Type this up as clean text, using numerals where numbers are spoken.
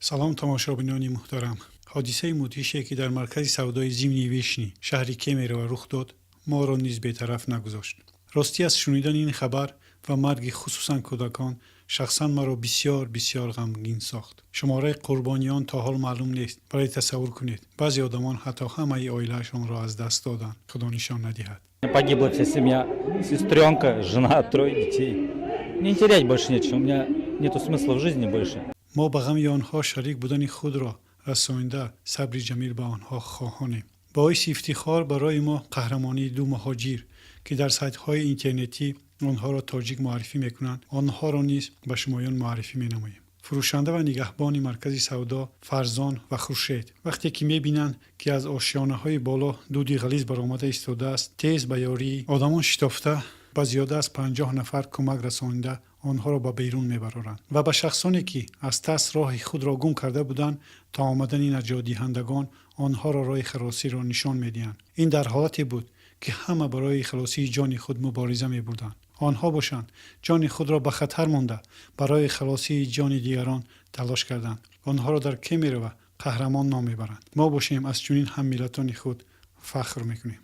Салом, тамошобинони муҳтарам. Ҳодисаи мудҳише, ки дар маркази савдои «Зимние вишни» шаҳри Кемерово рух дод, моро низ бетараф нагузошт. Ростӣ, аз шунидани ин хабар ва марги хусусан кӯдакон шахсан маро бисёр бисёр ғамгин сохт. Шумораи қурбониён то ҳол маълум нест, вале тасаввур кунед, баъзе одамон ҳатто ҳамаи оилаашонро аз даст доданд. Худо нишон надиҳад. Погибла вся семья, сестренка, жена, трое детей. Мне терять больше нечего, у меня нету смысла в жизни больше. Мо ба ғами онҳо шарик будани худро расонида, сабри ҷамил ба онҳо хоҳонем. Боиси ифтихор барои мо қаҳрамонии ду муҳоҷир, ки дар сайтҳои интернетӣ онҳоро тоҷик муаррифӣ мекунанд, онҳоро низ ба шумоён муаррифӣ менамоем. Фурӯшанда ва нигаҳбони маркази савдо Фарзон ва Хуршед вақте ки мебинанд, ки аз ошёнаҳои боло дуди ғализ баромада истодааст, тез ба ёрии одамон шитофта, ба зиёда аз 50 нафар кӯмак расонида, онҳоро ба берун мебароранд ва ба шахсоне, ки аз тарс роҳи худро гум карда буданд, то омадани наҷотдиҳандагон онҳоро роҳи халосиро нишон медиҳанд. Ин дар ҳолате буд, ки ҳама барои халосии ҷони худ мубориза мебурданд, онҳо бошанд, ҷони худро ба хатар монда, барои халосии ҷони дигарон талош карданд. Онҳоро дар Кемерово қаҳрамон ном мебаранд. Мо бошем, аз чунин ҳаммиллатони худ фахр мекунем.